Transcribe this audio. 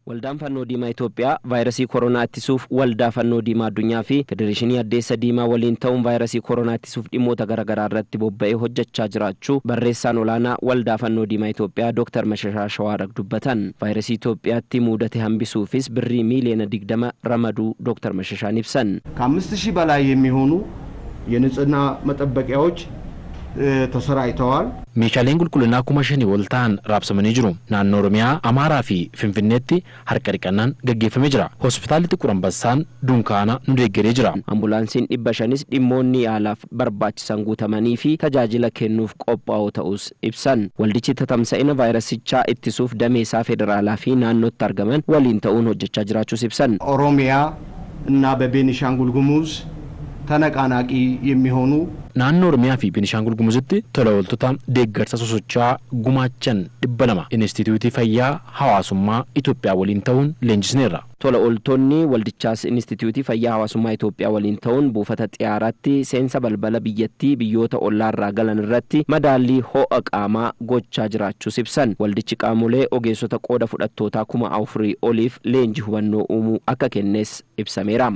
Waldaan Fannoo Diimaa Itoophiyaa vaayirasii koronaa ittisuuf Waldaa Fannoo Diimaa Addunyaa fi Federeeshinii Addeessa Diimaa waliin ta'uun vaayirasii koronaa ittisuuf dhimmoota garaagaraa irratti bobba'ee hojjechaa jiraachuu barreessaan olaanaa Waldaa Fannoo Diimaa Itoophiyaa Dooktar Mashashaa Shawaaraq dubbatan. Vaayirasii Itoophiyaatti mudate hambisuufis birrii miiliyoona 20 ramaduu Dooktar Mashashaan ibsan. ከአምስት ሺህ በላይ የሚሆኑ የንጽህና መጠበቂያዎች ተሰራጭተዋል። Meeshaaleen qulqullinaa 5,000 ol ta'an raabsamanii jiru. Naannoo Oromiyaa, Amaaraa fi Finfinneetti harka dhiqannaan gaggeeffamee jira. Hospitaalli Xiqur Anbassaan dunkaana nu deeggaree jira. Ambulaansiin 500s dhimmoonni yaalaaf barbaachisan guutamanii fi tajaajila kennuuf qophaa'oo ta'us ibsan. Waldichi tatamsa'ina vaayirasichaa ittisuuf damee isaa federaalaa fi naannootti argaman waliin ta'uun hojjechaa jiraachuus ibsan. ኦሮሚያ እና በቤኒሻንጉል ጉሙዝ ተነቃናቂ የሚሆኑ Naannoo Oromiyaa fi Beenishaangul Gumuzitti tola ooltota deeggarsa sosocho'aa gumaachan 200 Inistituutii Fayyaa Hawaasummaa Itoophiyaa waliin ta'uun leenjisneerra. Tola ooltonni waldichaas Inistituutii Fayyaa Hawaasummaa Itoophiyaa waliin ta'uun buufata xiyyaaraatti seensa balbala biyyattii biyyoota ollaarraa galan irratti madaallii ho'a qaamaa gochaa jiraachuus ibsan. Waldichi qaamolee ogeessota qooda fudhattootaa 4,000 oliif leenjii hubannoo uumuu akka kennes ibsameera.